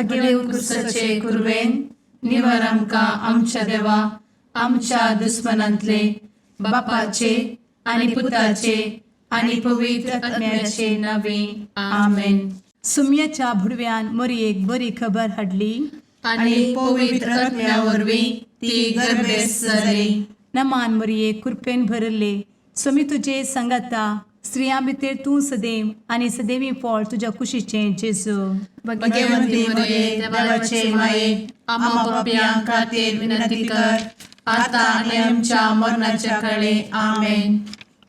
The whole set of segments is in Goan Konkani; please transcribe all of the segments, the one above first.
भगेवंत क्रुसाचे कुरवेन निवार आमकां आमच्या देवा आमच्या दुस्मनांतले बापाचे आनी पुताचे आनी पवित्र आत्म्याचे नावे. आमेन. सुम्याच्या भुडव्यान मोरयेक बरी खबर हाडली. आनी पवित्र आत्म्या वरवीं ती गर्भेस्त जाली. नमान मोरये, कृपेन भरले, स्वामी तुजे सांगाता. स्त्रियां भितर तूं सदैव आनी सदैवी फळ तुज्या कुशीचें जेजू. भगवंती मरिये, देवाचे माये, आम्हा पापयां खातीर विनंती कर, आता आनी आमच्या मरणाच्या काळे. आमेन.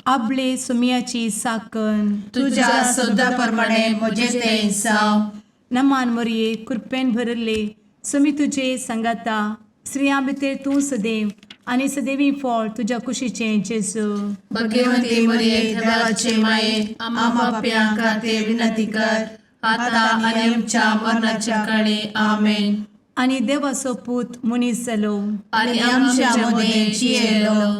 आबले सुम्याची साकन. तुझ्या शब्दा प्रमाणे म्हजें तें जावं. नमान मोरये, कृपेन भरले, स्वामी तुजे सांगाता. स्त्रियां भितर तूं सदैव आनी सदैवी फळ तुज्या कुशीचें जेजू. भगवंती मरिये, देवाचे माये, आम्हा पापयां खातीर विनंती कर, आता आनी आमच्या मरणाच्या काळे. आमेन. आनी देवाचो पूत मनीस जालो आनी आमच्या मदें जियेलो.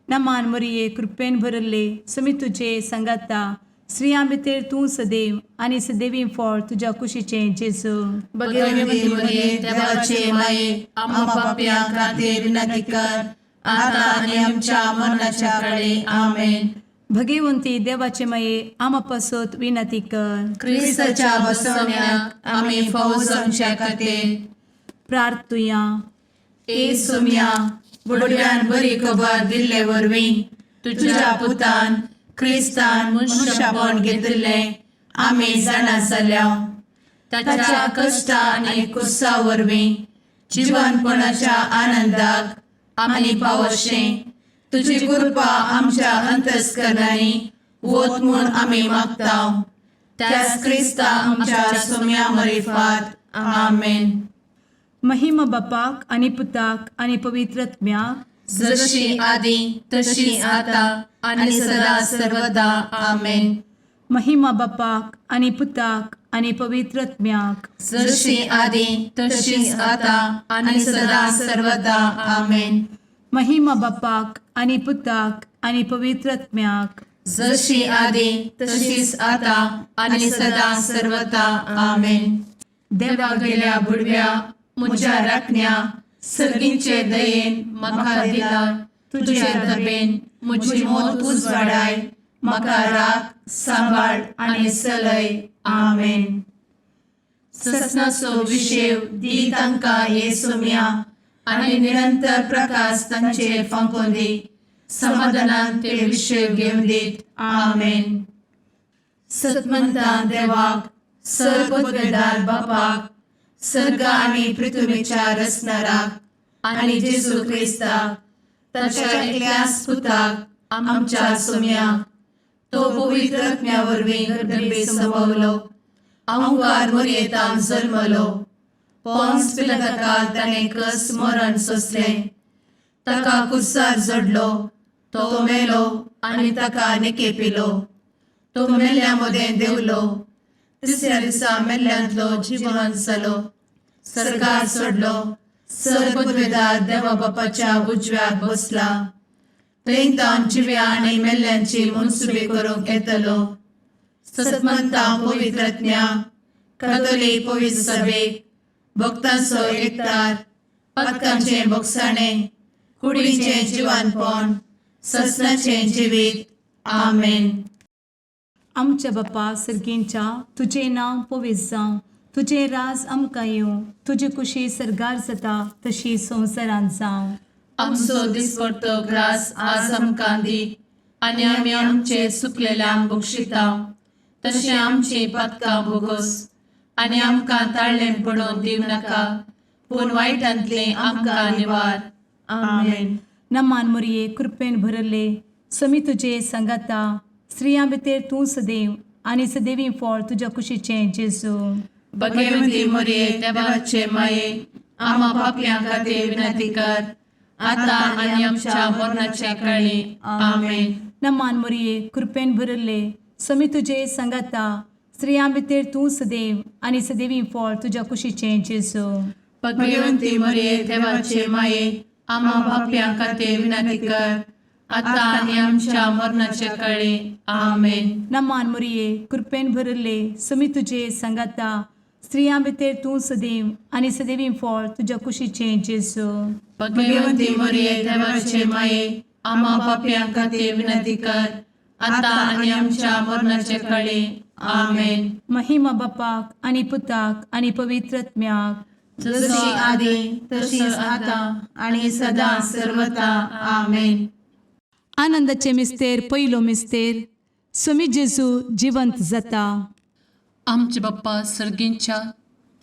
नमान मोरये, कृपेन भरले, स्वामी तुजे सांगाता. स्त्रियां भितर तूं सदैव आनी सदैवी फळ तुज्या कुशीचें जेजू. भगवंती मरिये, देवाचे माये, आम्हा पापयां खातीर विनंती कर, आता आनी आमच्या मरणाच्या काळे. आमेन. भगवंती देवाचे माये, आमा पासत विनंती कर. क्रिस्ताच्या बसवण्याक आमी फावो जावच्या खातीर. प्रार्थुया. ए सोम्या, बुडव्यान बरी खबर दिल्ले वरवीं तुझ्या पुतान क्रिस्तान मनुष्यपण घेतिल्लें आमी जाणा जाल्या. ताच्या कश्टा आनी कुर्सा वरवीं जिवनपणाच्या आनंदाक आमी पावशें तुजी कृपा आमच्या अंतस्करणांनी वत म्हूण आमी मागता, त्याच क्रिस्ता आमच्या सोम्या मरिफात. आमेन. महिमा बापाक आनी पुताक आनी पवित्र आत्म्याक. जशी आदी तशी आता आनी सदा सर्वदा. आमेन. महिमा बापाक आनी पुताक आनी पवित्र आत्म्याक. जशी आदी तशीच आता आनी सदा सर्वदा. आमेन. महिमा बापाक आनी पुताक आनी पवित्र आत्म्याक. जशी आदी तशीच आता आनी सदा सर्वदा. आमेन. देवा गेल्या बुडव्या म्हज्या राखण्या, सर्गींचे दयेन म्हाका दिला तुझे दबेन म्हजी मोत उजवाडाय, म्हाका राख, सांबाळ आनी चलय. आमेन. ससनाचो विशेव दी तांकां ये सोम्या आनी निरंतर प्रकाश तांचेर फांकोवन दी. समाधानान ते विशेव घेवन दीत. आमेन. सतमंता देवाक, सर्वपदवेदार बापाक, सर्ग आनी पृथ्वीच्या रचणाराक आनी जेजू क्रिस्ताक, ताच्या एकल्याच पुताक, आमच्या सोम्याक, तो पवित्र आत्म्या वरवीं गर्भे संभवलो, अंकार मोरयेतान जल्मलो, पोन्स पिलाताकाल ताणें कस मरण सोंसलें, ताका कुर्सार जडलो, तो मेलो आनी ताका निकेपिलो, तो मेल्ल्या मदें देंवलो, तिसऱ्या दिसा मेल्ल्यांतलो जिवन जालो, सरकार सोडलो, सर पदवेदार देवा बापाच्या उजव्याक बसला, थंय तावन जिव्या आनी मेल्ल्यांची मनसुबी करूंक येतलो. सतमंता पवित्रज्ञा कथोलीक पवित्र सभेक, भक्तांचो एकतार, पातकांचें बोगसाणें, कुडीचें जिवानपण, ससनाचें जिवीत. आमेन. आमच्या बापा सर्गींच्या, तुजें नांव पवित्र जावं, तुजें राज आमकां येवं, तुजी कुशी सर्गार जाता तशी संवसारांत जावं. आमचो दिसपडतो ग्रास आज आमकां दी आनी आमी आमचे चुकलेल्यांक बक्षिता तशें आमची पातकां भोगोस आनी आमकां ताळ्ळें पडोवन दिवं नाका, पूण वायटांतलें आमकां निवार. आमेन. नमान मोरये, कृपेन भरले, समी तुजे सांगाता. स्त्रियां भितर तूं सदैव आनी सदैवी फळ तुज्या कुशीचें जेजू. भगवती मोरये, देवाचे माये, आमा पापयां खातीर विनंती कर, आता आनी आमच्या मरणाच्या काळी. आमेन. नमान मोरये, कृपेन भरले, समी तुजे सांगाता. स्त्रियां भितर तूं सदैव आनी सदैवी फळ तुज्या कुशीचें जेजू. भगवती मोरये, देवाचे माये, आमा पापयां खातीर विनंती कर, आता आनी आमच्या मरणाच्या काळी. आमेन. नमान मोरये, कृपेन भरले, समी तुजे सांगाता. स्त्रियां भितर तूं सदैव आनी सदैवी फळ तुज्या कुशीचें जेजू. भगवंती मरिये, देवाचे माये, आम्हा पापयां खातीर विनंती कर, आता आनी आमच्या मरणाचे कळी. आमेन. महिमा बापाक आनी पुताक आनी पवित्र आत्म्याक. जशी आदी तशीच आता आणि सदा सर्वता. आमेन. आनंदाचे मिस्तेर, पयलो मिस्तेर, सुमी जेजू जिवंत जाता. आमचे बाप्पा सर्गींच्या,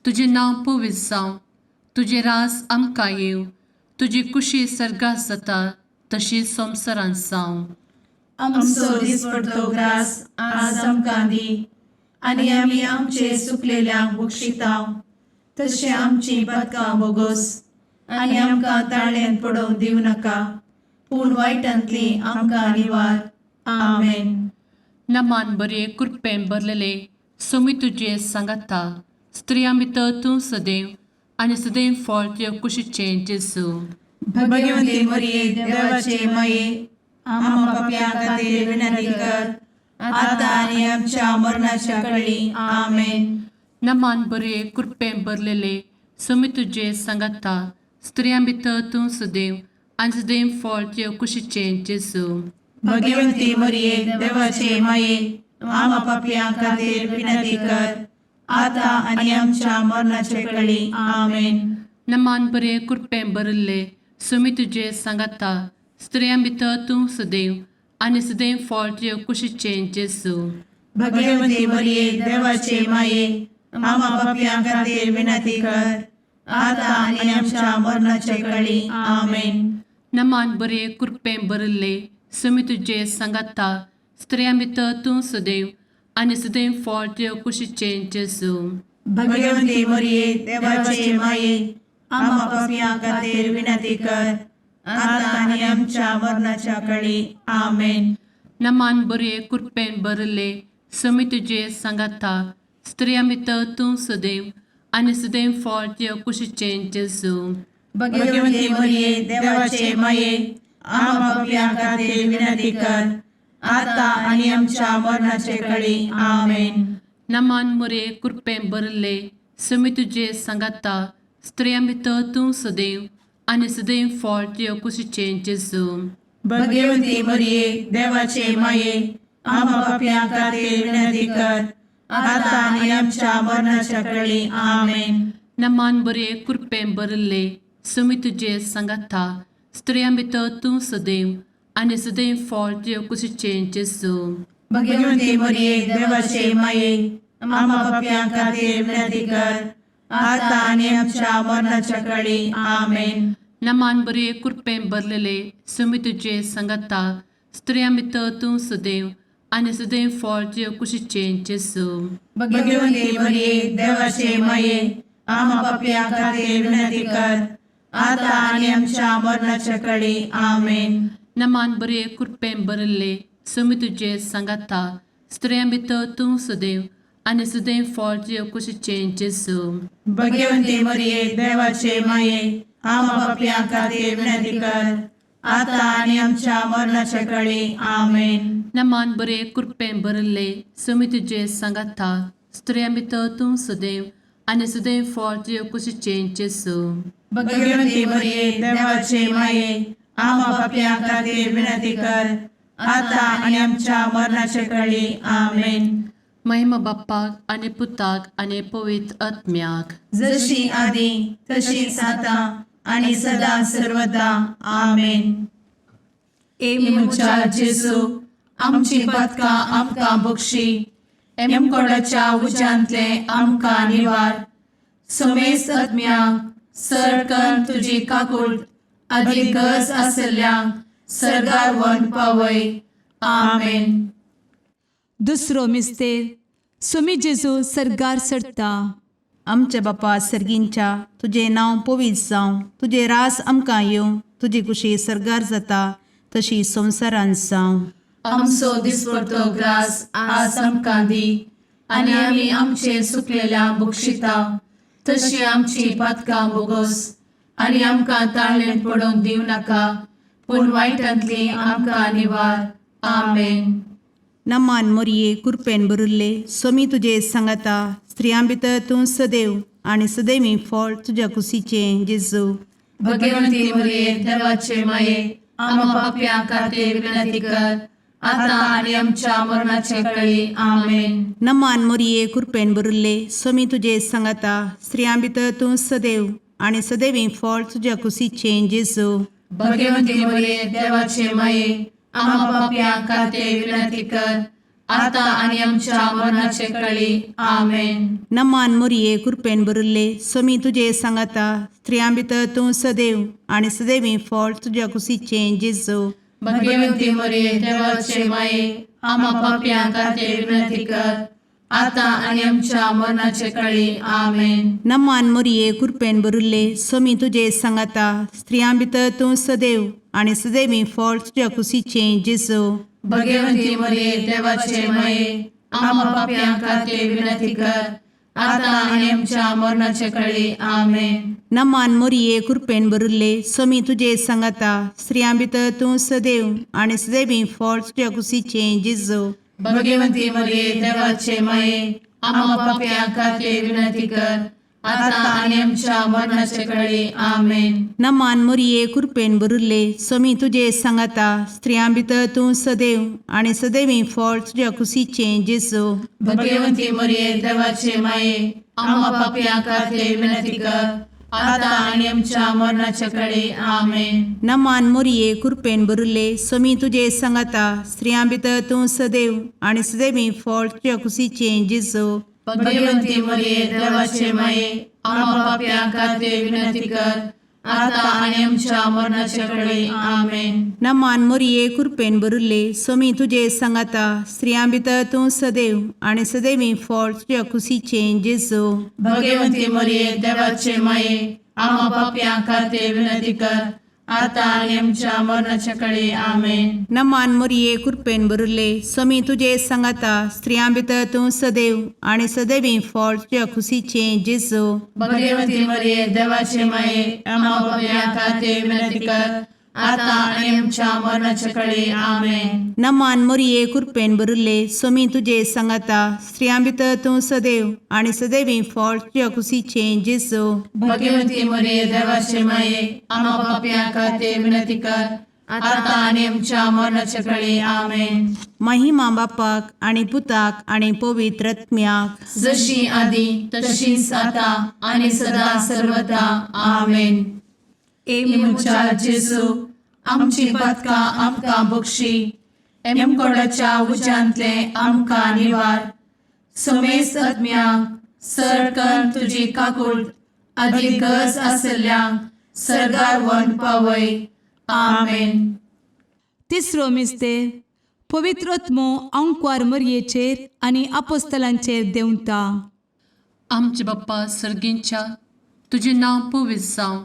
तुजें नांव पवित्र जावं, तुजें रास आमकां येवं, तुजी कुशी सर्गात जाता तशी संवसारांत जावं. आमचो दिसपडतो ग्रास आज आमकां दी आनी आमी आमचे सुकलेल्यांक बक्षितांव तशें आमची पदकां बोगोस आनी आमकां ताळ्यान पडोवंक दिवं नाका, पूण वायटांतली आमकां निवार. आमेन. नमान बरे, कृपेन भरलेले, सोमी तुजें सांगाता, स्त्रियां भितर तूं सदैव आनी सदैव फळ तुज्या कुशीचें जेजू. भगवंती मरिये, देवाचे माये, आम्हा पापयां खातीर विनंती कर, आता आनी आमच्या मरणाच्या कळी. आमेन. नमान बरे, कृपेन भरलेले, सोमी तुजें सांगाता, स्त्रियां भितर तूं सदैव आनी सदैव फळ तुज्या कुशीचें जेजू. भगवंती मरिये, देवाचे माये, आम्हा पापयां खातीर विनंती कर, आता आनी आमच्या मरणाचे कळी. आमेन. नमान बरे, कृपेन भरिल्ले, सुमी तुजें सांगाता, स्त्रियां भितर तूं सदैव आनी सदैव फळ तुज्या कुशीचें जेजू. भगवंती मरिये, देवाचे माये, आम्हा पापयां खातीर विनंती कर, आता आनी आमच्या मरणाचे कळी. आमेन. नमान बरे, कृपेन भरिल्ले, सुमी तुजें सांगाता, स्त्रियां भितर तूं सदैव आनी सदैव फळ तुज्या कुशीचें जेजू. भगवंती मरिये, देवाचे माये, आम्हा पापयां खातीर विनंती कर, आता आनी आमच्या मरणाच्या कळी. आमेन. नमान बरे, कृपेन भरिल्ले, सुमी तुजें सांगाता, स्त्रियां भितर तूं सदैव आनी सदैव फळ तुज्या कुशीचें जेजू. भगवंती मरिये, देवाचे माये, आम्हा पापयां खातीर विनंती कर, आता आनी आमच्या मरणाचे कळी. आमेन. नमान मुरे, कृपेन भरिल्ले, सुमी तुजें सांगाता, स्त्रियां भितर तूं सदैव आनी सदैव फळ तुज्या कुशीचें जेजू. भगवंती मरिये, देवाचे माये, आम्हा पापयां खातीर विनंती कर, आता आनी आमच्या मरणाच्या कळी. आमेन. नमान बरे, कृपेन भरिल्ले, सुमी तुजें सांगाता, स्त्रियां भितर तूं सदैव आनी सदैव फळ तुज्या कुशीचें जेजू. भगवंती मरिये, देवाचे माये, आम्हा पापयां खातीर विनंती कर, आता आनी आमच्या मरणाच्या कळी. आमेन. नमान बरे, कृपेन भरलेले, सुमी तुजें सांगाता, स्त्रियां भितर तूं सदैव आनी सदैव फळ तुज्या कुशीचें जेजू. भगवंती मरिये, देवाचे माये, आम्हा पापयां खातीर विनंती कर, आता आनी आमच्या मरणाच्या कळी. आमेन. नमान बरे, कृपेन भरिल्ले, सुमी तुजें सांगाता, स्त्रियां भितर तूं सदैव आनी सदैव फळ तुज्या कुशीचें जेजू. भगवंती मरिये, देवाचे माये, आम्हा पापयां खातीर विनंती कर, आता आनी आमच्या मरणाच्या कळी. आमेन. नमान बरे, कृपेन भरिल्ले, सुमी तुजें सांगाता, स्त्रियां भितर तूं सदैव आनी सदैव फळ तुज्या कुशीचें जेजू. भगवंती मरिये, देवाचे माये, आम्हा पापयां खातीर विनंती कर, आता आनी आमच्या मरणाच्या कळी. आमेन. महिमा बाप्पाक आनी पुताक आनी पवित्र आत्म्याक. जशी आदी तशीच आता आणि सदा सर्वदा. आमेन. ए म्हज्या जेजू, आमची पदकां आमकां बक्षी, एमकोडाच्या उज्यांतले आमकां निवार, समेस्त आत्म्यांक सरकन तुजी काकूट आदी गरज आसल्ल्यांक सर्गार वन पावय. आमेन. दुसरो मिस्तेर, सुमी जेजू सर्गार चडता. आमच्या बापा सर्गींच्या, तुजें नांव पवित्र जावं, तुजें रास आमकां येवं, तुजी कुशी सर्गार जाता तशी संवसारांत जावं. आमचो दिसपडतो ग्रास आज आमकां दी आनी आमी आमचे सुकलेल्या बक्षिता तशी आमची पातकां बोगोस आनी आमकां ताळ्ळें पडोवंक दिवं नाका, पूण वायटांतली आमकां निवार. आमेन. नमान मोरये, कुरपेन बरुल्ले, सोमी तुजे सांगाता, स्त्रियां भितर तूं सदैव आनी सदैवी फळ तुज्या कुशीचें जेजू. भगवंती मरिये, देवाचे माये, आम्हा पापयां खातीर विनंती कर, आता आनी आमच्या मरणाचे कळी. आमेन. नमान मोरये, कृपेन भरिल्ले, स्वामी तुजे सांगाता. स्त्रियां भितर तूं सदैव आनी सदैवी फळ तुज्या कुशीचें जेजू. भगवंती मरिये, देवाचे माये, आम्हा पापयां खातीर विनंती कर, आता आनी आमच्या मरणाचे कळी. आमेन. नमान मोरये, कृपेन भरिल्ले, स्वामी तुजे सांगाता. स्त्रियां भितर तूं सदैव आनी सदैवी फळ तुज्या कुशीचें जेजू. भगवंती मरिये, देवाचे माये, आम्हा पापयां खातीर विनंती कर, आता आनी आमच्या मरणाचे कळी. आमेन. नमान मोरये, कृपेन भरिल्ले, स्वामी तुजे सांगाता. स्त्रियां भितर तूं सदैव आनी सदैवी फळ तुज्या कुशीचें जेजू. भगवंती मरिये, देवाचे माये, आम्हा पापयां खातीर विनंती कर, आता आनी आमच्या मरणाचे कळी. आमेन. नमान मोरये, कृपेन भरिल्ले, स्वामी तुजे सांगाता. स्त्रियां भितर तूं सदैव आनी सदैवी फळ तुज्या कुशीचें जेजू. भगवंती मरिये, देवाचे माये, आम्हा पापयां खातीर विनंती कर, आता आनी आमच्या मरणाचे कळी. आमेन. नमान मोरये, कृपेन भरिल्ले, स्वामी तुजे सांगाता. स्त्रियां भितर तूं सदैव आनी सदैवी फळ तुज्या कुशीचें जेजू. भगवंती मरिये, देवाचे माये, आम्हा पापयां खातीर विनंती कर, आता आनी आमच्या मरणाचे कळी. आमेन. नमान मोरये, कृपेन भरिल्ले, स्वामी तुजे सांगाता. स्त्रियां भितर तूं सदैव आनी सदैवी फळ तुज्या कुशीचें जेजू. भगवंती मरिये, देवाचे माये, आम्हा पापयां खातीर विनंती कर, आता आनी आमच्या मरणाचे कळी. आमेन. नमान मोरये, कृपेन भरिल्ले, स्वामी तुजे सांगाता. स्त्रियां भितर तूं सदैव आनी सदैवी फळ तुज्या कुशीचें जेजू. भगवंती मरिये, देवाचे माये, आम्हा पापयां खातीर विनंती कर, आता आनी आमच्या मरणाचे कळी. आमेन. नमान मोरये, कृपेन भरिल्ले, स्वामी तुजे सांगाता. स्त्रियां भितर तूं सदैव आनी सदैवी फळ तुज्या कुशीचें जेजू. भगवंती मरिये, देवाचे माये, आम्हा पापयां खातीर विनंती कर, आता आनी आमच्या मरणाचे कळी. आमेन. नमान मोरये, कृपेन भरिल्ले, स्वामी तुजे सांगाता. स्त्रियां भितर तूं सदैव आनी सदैवी फळ तुज्या कुशीचें जेजू. भगवंती मरिये, देवाचे माये, आम्हा पापयां खातीर विनंती कर, आता आनी आमच्या मरणाचे कळी. आमेन. महिमा बापाक आनी पुताक आनी पवित्र आत्म्याक, जशी आदी तशीच आता आनी सदा सर्वदा. आमेन. ए म्हज्या जेजू, आमची पातकां आमकां बक्षी, एमकोडाच्या उज्यांतले आमकां निवार, समेस्त आत्म्यांक सरकन तुजी काकूट आदी गरज आसल्ल्यांक सरगार वन पावय. आमेन. तिसरो मिस्तेर, पवित्र आत्मो अंकवार मरयेचेर आनी आपोस्तलांचेर देंवता. आमचे बाप्पा सर्गींच्या, तुजें नांव पवित्र जावं,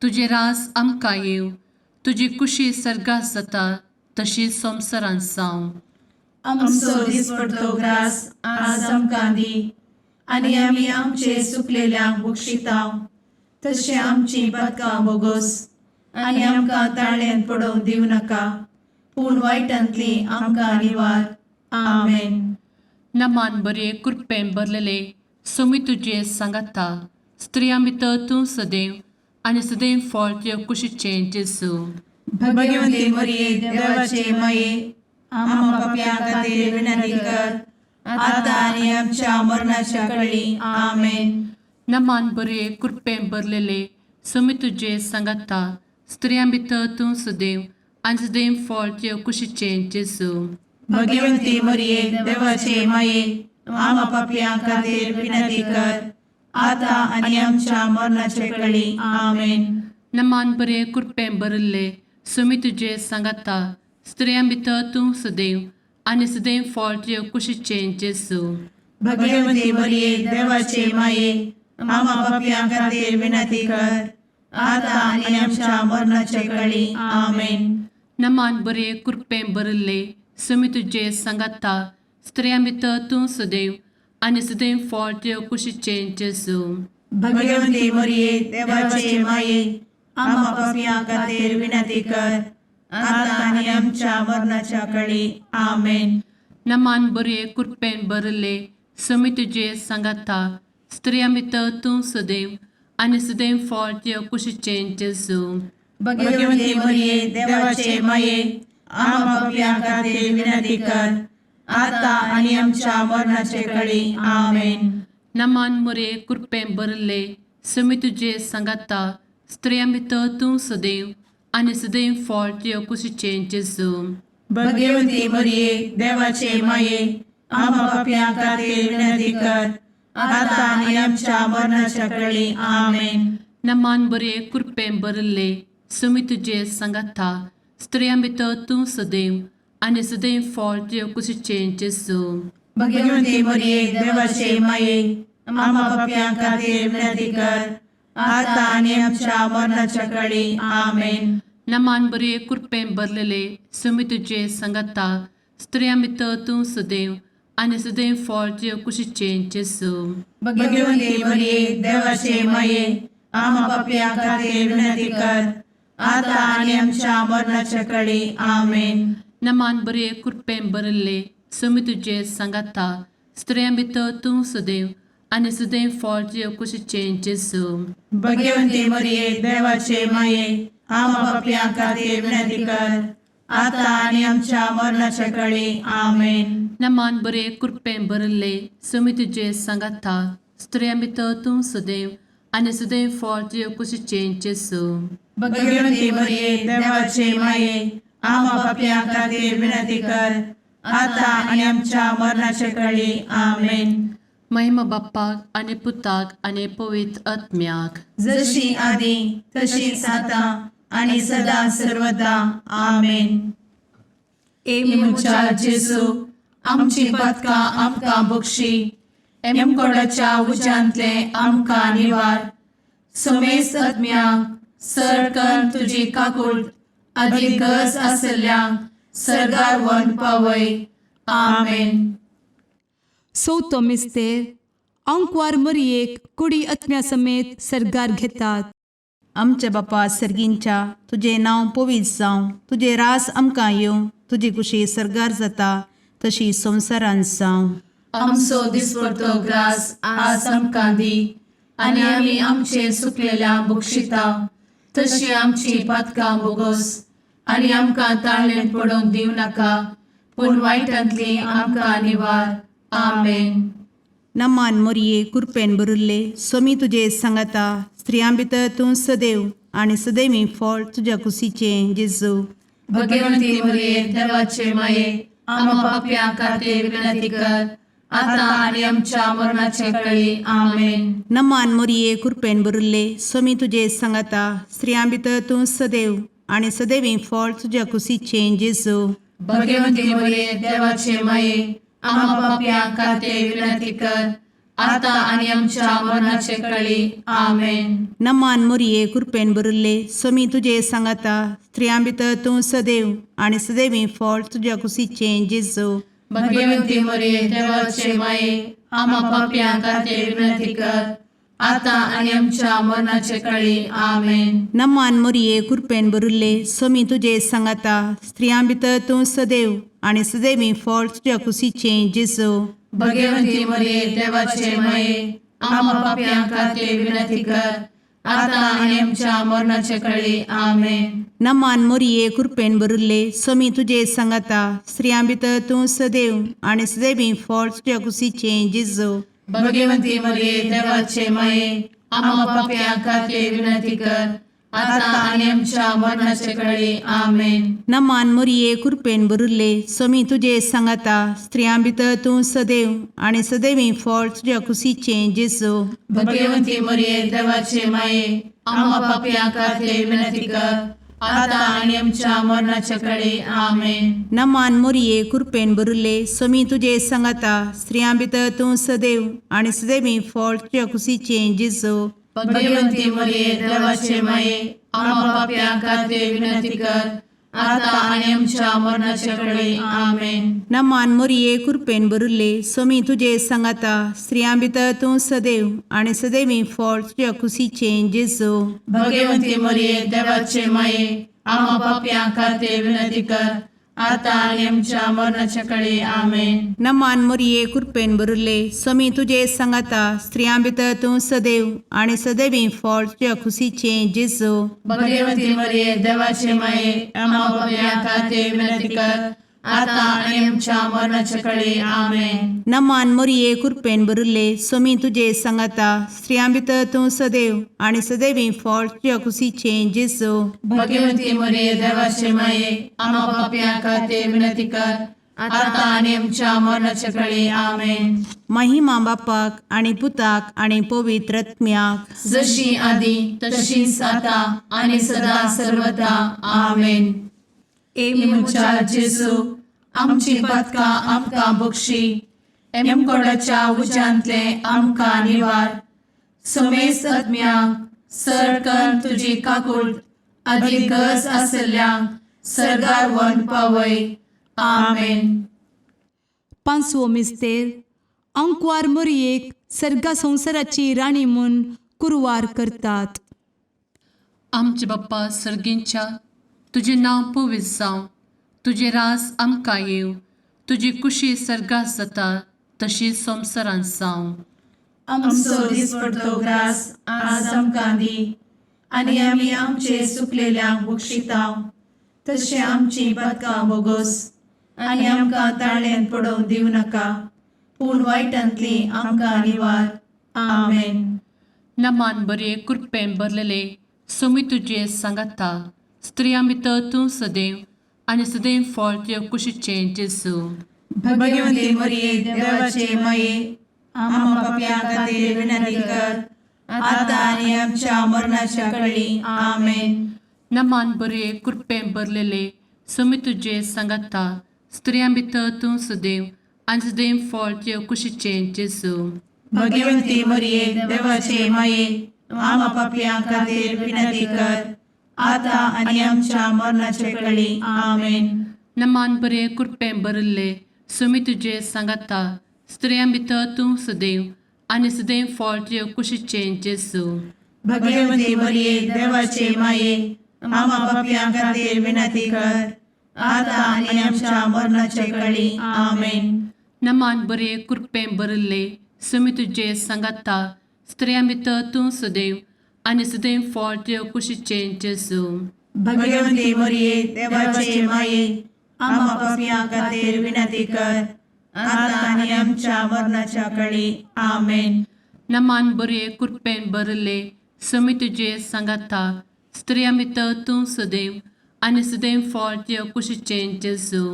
तुजें रास आमकां येवं, तुजी कुशी सर्गात जाता तशी संवसारांत जावं. आमचो दिसपडतो ग्रास आज आमकां दी, आनी आमी आमचे सुकलेल्यांक बक्षितांव, तशें आमची पातकां बोगोस, आनी आमकां ताळ्यान पडोवंक दिवं नाका, पूण वायटांतली आमकां निवार. आमेन. नमान बरे, कृपेन भरलेले, सोमी तुजे सांगाता. स्त्रियां भितर तूं सदैव आनी सदैव फळ तुजे कुशीचें जेजू. भगवंती मरिये, देवाचे माये, आम्हा पापयां खातीर विनंती कर, आता आनी आमच्या मरणाच्या कळी. आमेन. नमान बरे, कृपेन भरलेले, सोमी तुजे सांगाता. स्त्रियां भितर तूं सदैव आनी सदैव फळ तुजे कुशीचें जेजू. भगवंती मरिये, देवाचे माये, आम्हा पापयां खातीर विनंती कर, आता आनी आमच्या मरणाच्या कळी. आमेन. नमान बरे, कृपेन भरिल्ले, सोमी तुजे सांगाता. स्त्रियां भितर तूं सदैव आनी सदैव फळ तुजे कुशीचें जेजू. भगवंती मरिये, देवाचे माये, आम्हा पापयां खातीर विनंती कर, आता आनी आमच्या मरणाच्या कळी. आमेन. नमान बरे, कृपेन भरिल्ले, सोमी तुजे सांगाता. स्त्रियां भितर तूं सदैव आनी सदैव फळ तुजे कुशीचें जेजू. भगवंती मरिये, देवाचे माये, आम्हा पापयां खातीर विनंती कर, आता आनी आमच्या मरणाच्या कळी. आमेन. नमान बरे, कृपेन भरिल्ले, समी तुजे सांगाता स्त्रियां भितर तूं सदैव आनी सदैव फळ तुज्या कुशीचें जेजू. भगवती मरिये, देवाचे माये, आम्हा पापयां खातीर विनंती कर, आता आनी आमच्या मरणाचे कळी. आमेन. नमान मुरे कृपें भरले समी तुजे सांगाता स्त्रियां भितर तूं सदैव आनी सदैव फळ तुज्या कुशीचें जेजू. भगवती मरिये, देवाचे माये, आम्हा पापयां खातीर विनंती कर, आता आनी आमच्या मरणाच्या कळी. आमेन. नमान बरे कृपें भरले समी तुजे सांगाता स्त्रियां भितर तूं सदैव आनी सदैव फळ तुज्या कुशीचें जेजू. भगवती मरिये, देवाचे माये, आम्हा पापयां खातीर विनंती कर, आता आनी आमच्या मरणाच्या कळी. आमेन. नमान बरे कृपें भरलेले समी तुजे सांगाता स्त्रियां भितर तूं सदैव आनी सदैव फळ तुज्या कुशीचें जेजू. भगवती मरिये, देवाचे माये, आम्हा पापयां खातीर विनंती कर, आता आनी आमच्या मरणाच्या कळी. आमेन. नमान बरे कृपें भरले समी तुजे सांगाता स्त्रियां भितर तूं सदैव आनी सदैव फळ तुज्या कुशीचें जेजू. भगवती मरिये, देवाचे माये, आम्हा पापयां खातीर विनंती कर, आता आनी आमच्या मरणाच्या कळी. आमेन. नमान बरे कृपें भरले समी तुजे सांगाता स्त्रियां भितर तूं सदैव आनी सदैव फळ तुज्या कुशीचें जेजू. भगवती मरिये, देवाचे माये, आम्हा पापयां खातीर विनंती कर, आता आनी आमच्या मरणाच्या कळी. आमेन. महिमा बाप्पाक आनी पुताक आनी पवित्र आत्म्याक. जशी आदी तशीच आता आणि सदा सर्वदा. आमेन. ए म्हज्या जेजू, आमची पातकां आमकां बक्षी, एमकोडाच्या उज्यांतले आमकां निवार, समेस्त आत्म्यांक सरकन तुजी काकूळ आदी गरज आसल्ल्यांक सरगार व्हरून पावय. आमेन. चवथो मिस्तेर आंकवार मरियेक कुडी आत्म्या समेत सर्गार घेतात. आमच्या बापा सर्गींच्या, तुजें नांव पवित्र जावं, तुजें रास आमकां येवं, तुजी कुशी सर्गार जाता तशी संवसारांत जावं. आमचो दिसपडतो ग्रास आज आमकां दी आनी आमी आमचे सुकलेल्या बक्षिता तशी आमची पातकां बोगस आनी आमकां ताळणेंत पडोवंक दिवं नाका, पूण वायटांतली आमकां निवार. आमेन. नमान मोरये, कुरपेन भरिल्ले, सोमी तुजे सांगाता, स्त्रियां भितर तूं सदैव आनी सदैवी फळ तुज्या कुशीचें जेजू. भगवंती मरिये, देवाचे माये, आम्हा पापयां खातीर विनंती कर, आता आनी आमच्या मरणाचे कळी. आमेन. नमान मोरये, कुरपेन भरिल्ले, सोमी तुजे सांगाता, स्त्रियां भितर तूं सदैव आनी सदैवी फळ तुज्या कुशीचें जेजू. भगवंती मरिये, देवाचे माये, आम्हा पापयां खातीर विनंती कर, आता आनी आमच्या मरणाचे कळी. आमेन. नमान मोरये, कुरपेन भरिल्ले, सोमी तुजे सांगाता, स्त्रियां भितर तूं सदैव आनी सदैवी फळ तुज्या कुशीचें जेजू. भगवंती मरिये, देवाचे माये, आम्हा पापयां खातीर विनंती कर, आता आनी आमच्या मरणाचे कळी. आमेन. नमान मोरये, कुरपेन भरिल्ले, सोमी तुजे सांगाता, स्त्रियां भितर तूं सदैव आनी सदैवी फळ तुज्या कुशीचें जेजू. भगवंती मरिये, देवाचे माये, आम्हा पापयां खातीर विनंती कर, आता आनी आमच्या मरणाचे कळी. आमेन. नमान मोरये, कुरपेन भरिल्ले, सोमी तुजे सांगाता, स्त्रियां भितर तूं सदैव आनी सदैवी फळ तुज्या कुशीचें जेजू. भगवंती मरिये, देवाचे माये, आम्हा पापयां खातीर विनंती कर, आता आनी आमच्या मरणाचे कळी. आमेन. नमान मोरये, कुरपेन भरिल्ले, सोमी तुजे सांगाता, स्त्रियां भितर तूं सदैव आनी सदैवी फळ तुज्या कुशीचें जेजू. भगवंती मरिये, देवाचे माये, आम्हा पापयां खातीर विनंती कर, आता आनी आमच्या मरणाचे कळी. आमेन. नमान मोरये, कुरपेन भरिल्ले, सोमी तुजे सांगाता, स्त्रियां भितर तूं सदैव आनी सदैवी फळ तुज्या कुशीचें जेजू. भगवंती मरिये, देवाचे माये, आम्हा पापयां खातीर विनंती कर, आता आनी आमच्या मरणाचे कळी. आमेन. नमान मोरये, कुरपेन भरिल्ले, सोमी तुजे सांगाता, स्त्रियां भितर तूं सदैव आनी सदैवी फळ तुज्या कुशीचें जेजू. भगवंती मरिये, देवाचे माये, आम्हा पापयां खातीर विनंती कर, आतां आनी आमच्या मरणाच्या कडे आमेन. नमान मोरये कृपेन भरिल्ले, स्वामी तुजे सांगाता, स्त्रियां भितर तूं सदैव आनी सदैवी फळ तुज्या खुशीचें जेजू. भगवती मरिये, देवाचे माये, आम्हा पापयां खातीर विनंती कर, आतां आनी आमच्या मरणाच्या कडे आमेन. नमान मोरये कृपेन भरिल्ले, स्वामी तुजे सांगाता, स्त्रियां भितर तूं सदैव आनी सदैवी फळ तुज्या खुशीचें जेजू. भगवती मरिये, देवाचे माये, आम्हा पापयां खातीर विनंती कर, आतां आनी आमच्या मरणाच्या कडे आमेन. महिमा बापाक आनी पुताक आनी पवित्र आत्म्याक, जशी आदी तशीच आता आणि सदा सर्वदा आमेन. ए म्हज्या जेजू, आमची पातकां आमकां बक्षी, एमकोडाच्या उज्यांतले आमकां निवार, समेस्त आत्म्यांक सरकन तुजी काकूळ आदी गरज आसल्ल्यांक सरगार वन पावय. आमेन. पांचवो मिस्तेर, आंकवार मोरयेक सर्गा संवसाराची राणी म्हूण कुरवार करतात. आमचे बाप्पा सर्गींच्या, तुजें नांव पवित्र जावं, तुजें रास आमकां येवं, तुजी कुशी सर्गात जाता तशी संवसारांत जावं. आमचो दिसपडतो ग्रास आज आमकां दी, आनी आमी आमचे सुकलेल्यांक बक्षितांव, तशें आमची पातकां बोगोस, आनी आमकां ताळ्यान पडोवंक दिवं नाका, पूण वायटांतली आमकां निवार. आमेन. नमान बरे कृपेन भरलेले, सोमी तुजे सांगाता, स्त्रियां भितर तूं सदैव आनी सदैव फळ तुज्या कुशीचें जेजू. भगवती मरिये, देवाचे माये, आम्हा पापयां खातीर विनंती कर, आतां आनी आमच्या मरणाच्या कळी. आमेन. नमान बरे कृपेन भरलेले, सोमी तुजे सांगाता, स्त्रियां भितर तूं सदैव आनी सदैव फळ तुज्या कुशीचें जेजू. भगवती मरिये, देवाचे माये, आम्हा पापयां खातीर विनंती कर, आतां आनी आमच्या मरणाचे कळी. आमेन. नमान बरे कृपेन भरिल्ले, सुमी तुजे सांगाता, स्त्रियां भितर तूं सदैव आनी सदैव फळ तुज्या कुशीचें जेजू. भगवती मरिये, देवाचे माये, आम्हा पापयां खातीर विनंती कर, आतां आनी आमच्या मरणाचे कळी. आमेन. नमान बरे कृपेन भरिल्ले, सुमी तुजे सांगाता, स्त्रियां भितर तूं सदैव आनी सदैव फळ तुज्या कुशीचें जेजू. भगवती मरिये, देवाचे माये, आम्हा पापयां खातीर विनंती कर, आतां आनी आमच्या मरणाच्या कळी. आमेन. नमान बरे कृपेन भरिल्ले, सुमी तुजे सांगाता, स्त्रियां भितर तूं सदैव आनी सदैव फळ तुज्या कुशीचें जेजू.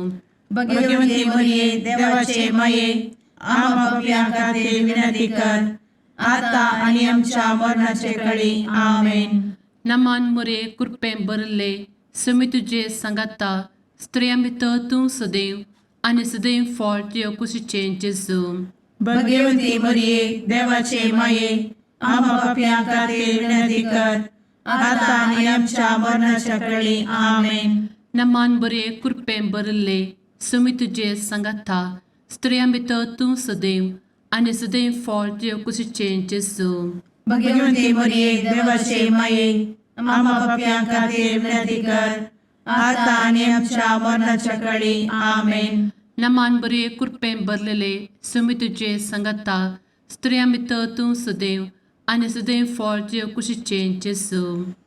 भगवती मरिये, देवाचे माये, आम्हा पापयां खातीर विनंती कर, आतां आनी आमच्या मरणाचे कळी. आमेन. नमान मुरे कृपेन भरिल्ले, सुमी तुजे सांगाता, स्त्रियां भितर तूं सदैव आनी सदैव फळ तुज्या कुशीचें जेजू. भगवती मरिये, देवाचे माये, आम्हा पापयां खातीर विनंती कर, आतां आनी आमच्या मरणाच्या कळी. आमेन. नमान बरे कृपेन भरिल्ले, सुमी तुजे सांगाता, स्त्रियां भितर तूं सदैव आनी सदैव फळ तुज्या कुशीचें जेजू. भगवती मरिये, देवाचे माये, आम्हा पापयां खातीर विनंती कर, आतां आनी आमच्या मरणाच्या कळी. आमेन. नमान बरे कृपेन भरलेले, सुमी तुजे सांगाता, स्त्रियां भितर तूं सदैव आनी सदैव फळ तुज्या कुशीचें जेजू.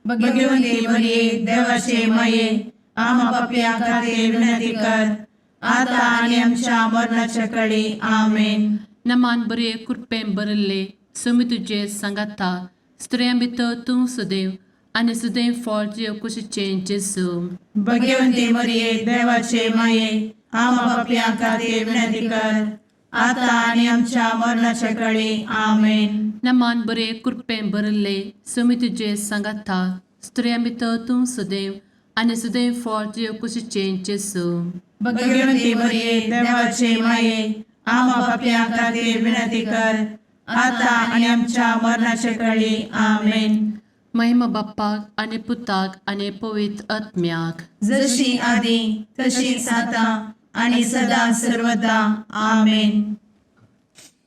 भगवती मरिये, देवाचे माये, आम्हा पापयां खातीर विनंती कर, आतां आनी आमच्या मरणाच्या कळी. आमेन. नमान बरे कृपेन भरिल्ले, सुमी तुजे सांगाता, स्त्रियां भितर तूं सदैव आनी सदैव फळ तुज्या कुशीचें जेजू. भगवती मरिये, देवाचे माये, आम्हा पापयां खातीर विनंती कर, आतां आनी आमच्या मरणाच्या कळी. आमेन. नमान बरे कृपेन भरिल्ले, सुमी तुजे सांगाता, स्त्रियां भितर तूं सदैव आनी सदैव फळ तुज्या कुशीचें जेजू. भगवती मरिये, देवाचे माये, आम्हा पापयां खातीर विनंती कर, आतां आनी आमच्या मरणाच्या कळी. आमेन. महिमा बाप्पाक आनी पुताक आनी पवित्र आत्म्याक, जशी आदी तशीच आतां आणि सदा सर्वदा. आमेन.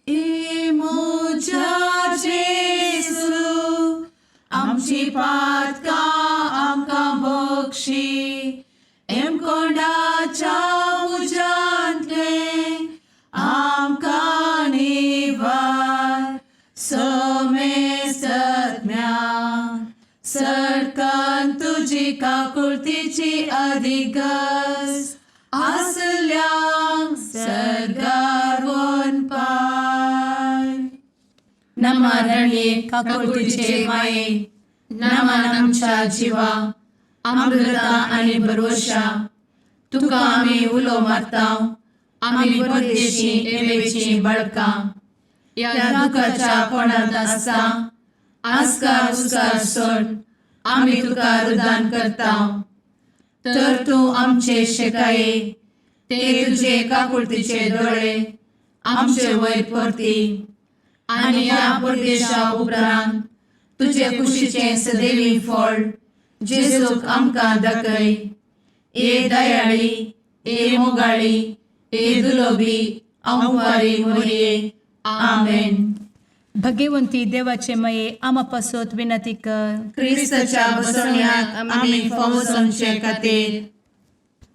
ए म्हज्या जेजू, आमची पातकां आमकां बक्षी, एमकोंडाच्या तुजी काकुळतीची अधिगस आसल्यांक सर्गार वनपाय. नमा रणये काकुळतीचे माये, नमन आमच्या जिवा, अमृता आनी भरवशा, तुका आमी उलो मारता, आमी परदेशी एवेची बळकां ह्या दुखाच्या कोणांत आसता आस्कार उस्कार सोड आमी तुका रुदान करता. तर तूं आमचे शेकाये ते तुजे काकुळतीचे दोळे आमचे वयर परती आनी ह्या परदेशा उपरांत तुजे कुशीचें सदैवी फळ जेजूक आमकां दाखय. ए दयाळी, ए मोगाळी, ए दुलोबी अंवारी मोरये. आमेन. भगवंती देवाचे मये आमा पासत विनंती कर. क्रिस्ताच्या बसवण्याक आमी फावो जावचे खातीर.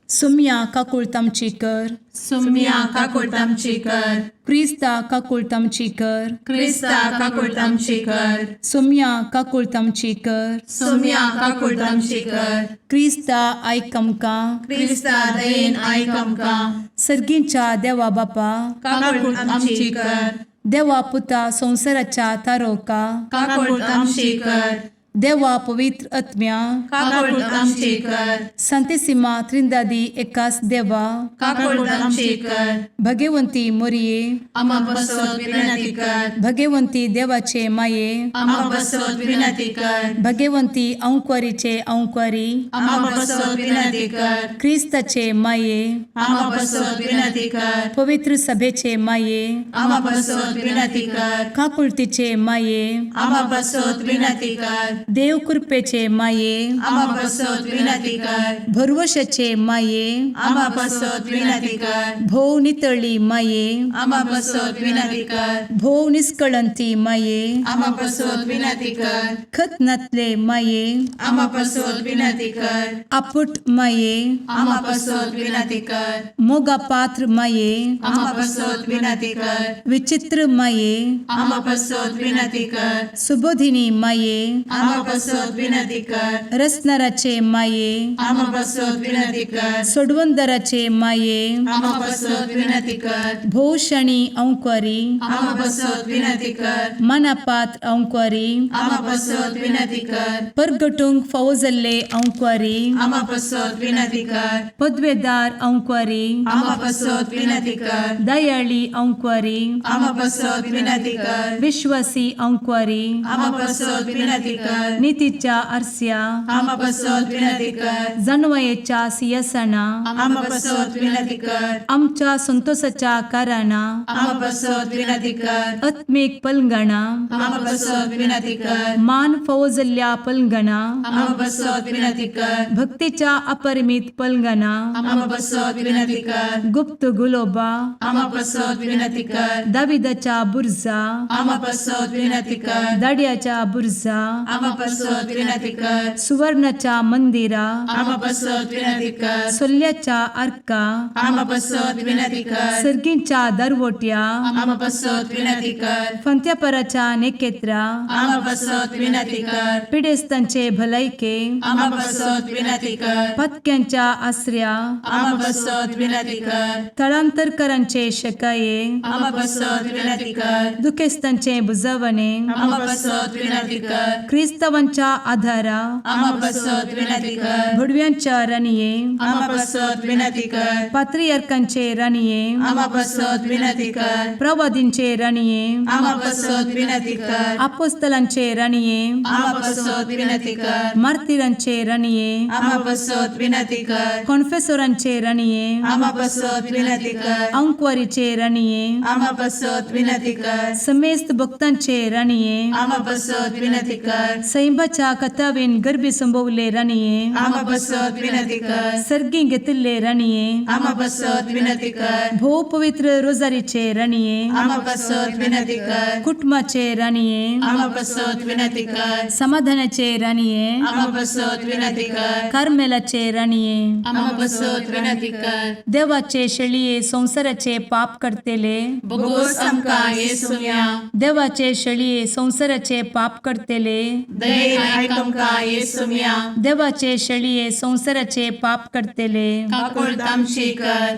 सुम्या काकुळत आमची कर. सुम्या काकुळट आमची कर. क्रिस्ता काकुळत आमची कर. क्रिस्ता काकुळट आमची कर. सुम्या काकुळत आमची कर. सुम्या काकुळट आमची कर. क्रिस्ता आयक आमकां. क्रिस्ता दयेन आयक आमकां. सर्गींच्या देवा बापा, काकुळट आमची कर. देवा पुता संवसाराच्या तारोका, काकुळट आमची कर. देवा पवित्र आत्म्या, काकुळट आमची कर. संतेसिमा त्रिंदादी एकास देवा, काकुळट आमची कर. भगवंती मोरये, आमा पासत विनंती कर. भगवंती देवाचे माये, आमा पासत विनंती कर. भगवंती अंकुरीचे अंकुरी, आमा पासत विनंती कर. क्रिस्ताचे माये, आमा पासत विनंती कर. पवित्र सभेचे माये, आमा पासत विनंती कर. काकुळतीचे माये, आमा पासत विनंती कर. देव कृपेचे माये, आमा पासत विनंती कर. भरवशाचे माये, आमा पासत विनंती कर. भोव नितळी माये, आमा पासत विनंती कर. भोव निस्कळंती माये, आमा पासत विनंती कर. खत नातले माये, आमा पासत विनंती कर. आपुट माये, आमा पासत विनंती कर. मोगा पात्र माये, आमा पासत विनंती कर. विचित्र माये, आमा पासत विनंती कर. सुबोधिनी माये, आमा पासत विनंती कर. रसनाराचे माये, आमा पासत विनंती कर. सोडवंदराचे माये, आमा पासत विनंती कर. भोवशणी अंकुरी, आमा पासत विनंती कर. मनापात्र अंकुरी, आमा पासत विनंती कर. परगटूंक फावो जाल्ले अंकुरी, आमा पासत विनंती कर. पदवेदार अंकुरी, आमा पासत विनंती कर. दयाळी अंकुरी, आमा पासत विनंती कर. विश्वासी अंकुरी, आमा पासत विनंती कर. नितीच्या आरस्या, आमा पासत विनंती कर. जानवयेच्या सिंहासना, आमा पासत विनंती कर. आमच्या संतोषाच्या कारणां, आमा पासत विनंती कर. आत्मीक पलंगणा, आमा पासत विनंती कर. मान फावो जाल्ल्या पलंगणा, आमा पासत विनंती कर. भक्तीच्या अपरिमित पलंगणा, आमा पासत विनंती कर. गुप्त गुलोबा, आमा पासत विनंती कर. दाविदाच्या बुर्जा, आमा पासत विनंती कर. दाड्याच्या बुर्जा, आमा पासत विनंती कर. सुवर्णाच्या मंदिरा, आमा पासत विनंती कर. सोल्ल्याच्या आर्का, आमा पासत विनंती कर. सर्गींच्या दरवट्या, आमा पासत विनंती कर. फंत्यापराच्या नेकेत्रा, आमा पासत विनंती कर. पिडेस्तांचे भलायके, आमा पासत विनंती कर. पत्क्यांच्या आसऱ्या, आमा पासत विनंती कर. थळांतरकरांचे शकाये, आमा पासत विनंती कर. दुखेस्तांचे बुजवणे, आमा पासत विनंती कर. क्रिस्तावांच्या आधारा, आमा पासत विनंती कर. भडव्यांच्या राणये, आमा पासत विनंती कर. पात्रियार्कांचे राणये, आमा पासत विनंती कर. प्रवादींचे राणये, आमा पासत विनंती कर. आपोस्तलांचे राणये, आमा पासत विनंती कर. मार्तिरांचे राणये, आमा पासत विनंती कर. कॉन्फेसोरांचे राणये, आमा पासत विनंती कर. अंकवारीचे राणये, आमा पासत विनंती कर. समेस्त भक्तांचे राणये, आमा पासत विनंती कर. सैंबाच्या कथावेन गर्भी संभवले राणये, आमा पासत विनंती कर. सर्गी घेतिल्ले राणये, आमा पासत विनंती कर. भोव पवित्र रोजारीचे राणये, आमा पासत विनंती कर. कुटुंबाचे राणये, आमा पासत विनंती कर. समाधानाचे राणये, आमा पासत विनंती कर. कार्मेलाचे राणये, आमा पासत विनंती कर. देवाचे शेळये संवसाराचे पाप करतेले, बोगोस आमकां येसुम्या. देवाचे शेळये संवसाराचे पाप करतेले, दयेन आयक आमकां येसुम्या. देवाचे शेळये संवसाराचे पाप करतले, काकुळट आमची कर.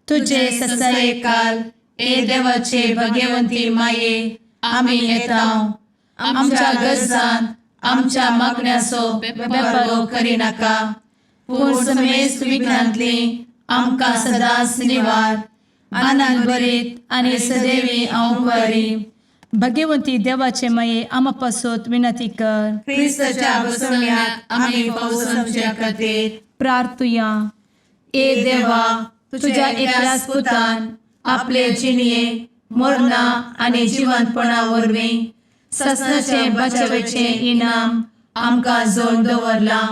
तुजे तुजे ससाये ससायकाल ए देवाचे भगवंती माये, आमी येता आमच्या गरजांत आमच्या मागण्याचो बेपर्वो करिनाका, पूण समेस्त विघ्नांतली आमकां सदांच निवार. आनंद भरीत आनी सदैवी अंवकारी भगवंती देवाचे माये, आमा पासत विनंती कर. क्रिस्ताच्या बसवण्याक आमी पावसाच्या खातीर प्रार्थुया. ए देवा, तुझ्या एकल्याच पुतान आपले जिणये मरणा आनी जिवंतपणा वरवीं ससनाचे बचावेचें इनाम आमकां जोड दवरलां.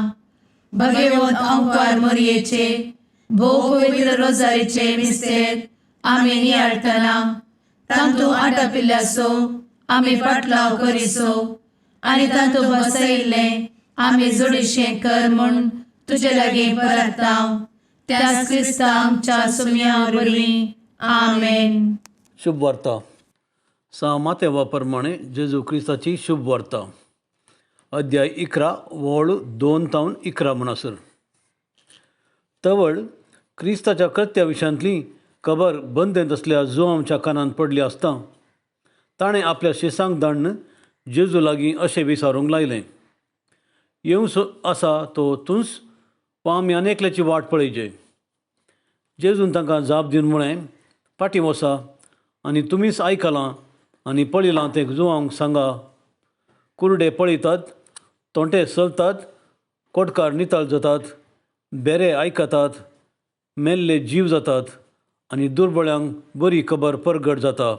भगवंत अंकार मोरयेचे भोव पवित्र रोजारीचे मिस्तेर आमी नियाळटना तांतू आटापिल्ल्याचो आमी पाटलाव करिसो आनी तांतू बसयिल्लें आमी जोडीशें कर म्हूण तुजे लागीं परताव, त्याच क्रिस्ता आमच्या सुम्या वरवीं. आमेन. शुभ वार्ता सा मातेवा प्रमाणे जेजू क्रिस्ताची शुभ वार्ता, अध्याय 11 वळ 2 तावन 11 म्हणसर. तवळ क्रिस्ताच्या कृत्या विशयांतली खबर बंदेंत असल्या जुआंवच्या कानांत पडली आसता ताणें आपल्या शिसांक धाडून जेजू लागीं अशें विचारूंक लायलें, येवंक आसा तो तूंच वा आमी आनी एकल्याची वाट पळयचे? जेजून तांकां जाप दिवन म्हळें, फाटीं वसा आनी तुमीच आयकलां आनी पळयलां तें जुआंक सांगा. कुरडे पळयतात, तोंटे चलतात, कोटकार नितळ जातात, बेरे आयकतात, मेल्ले जीव जातात आनी दुर्बळ्यांक बरी खबर परगट जाता.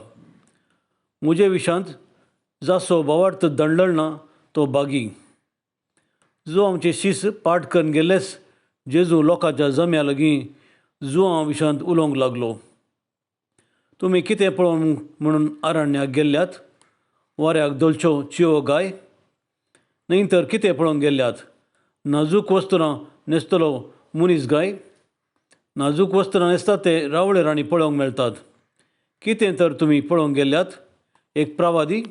म्हजे विशांत जासो भावार्थ दंडळना तो बागी. जो आमचे शीस पाठ करून गेल्लेच जेजू लोकांच्या जम्या लागीं जुआं विशांत उलोवंक लागलो. तुमी कितें पळोवंक म्हणून अरण्याक गेल्ल्यात? वाऱ्याक धोलच्यो चियो गाय? न्हय तर कितें पळोवंक गेल्ल्यात? नाजूक वस्त्रां न्हेसतलो मनीस गाय? नाजूक वस्त्रां न्हेसतात ते रावळे राणी पळोवंक मेळटात. कितें तर तुमी पळोवंक गेल्ल्यात? एक प्रवादी?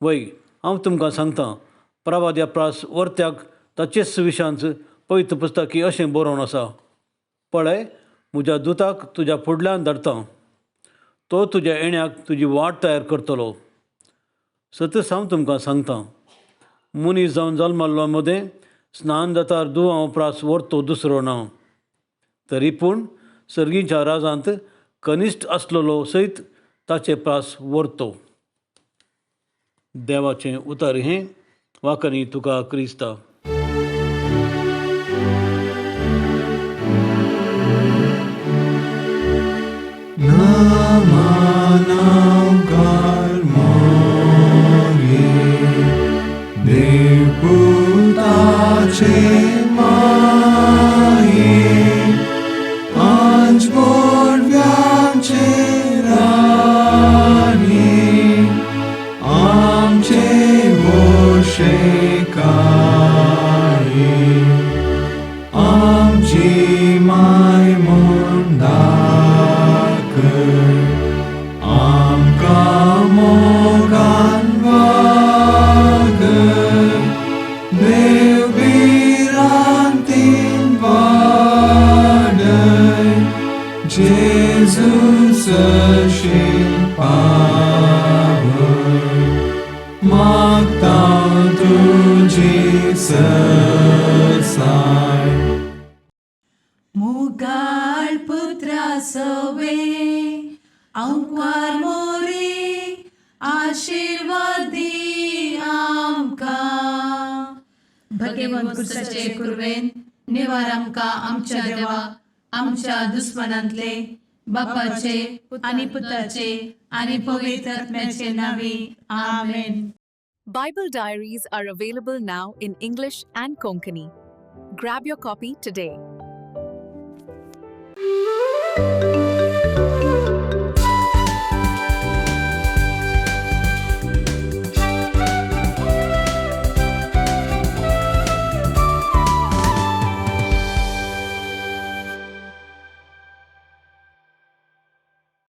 वय, हांव तुमकां सांगतां, प्रवाद्या प्रास वर्त्याक ताचेच विशांत पवित्र पुस्तकी अशें बरोवन आसा, पळय म्हज्या दुताक तुज्या फुडल्यान धाडटा, तो तुज्या येण्याक तुजी वाट तयार करतलो. सतच हांव तुमकां सांगतां, मनीस जावन जल्मल्लो मदें स्नान जातार दुवां प्रास व्हरतो दुसरो ना, तरी पूण सर्गीच्या राजांत कनिश्ट आसलेलो सयत ताचे प्रास व्हरतो. देवाचें उतर हें. वाकनी तुका क्रिस्ता. मुगाळ पुत्रा सवे अंकार मोरे आशीर्वादी आमकां. भगवंत कुर्साचे कुर्वेन निवार आमकां आमच्या देवा आमच्या दुस्मनांतले बापाचे आनी पुताचे आनी पवित्र आत्म्याचे नावे. आमेन. Bible Diaries are available now in English and Konkani. Grab your copy today.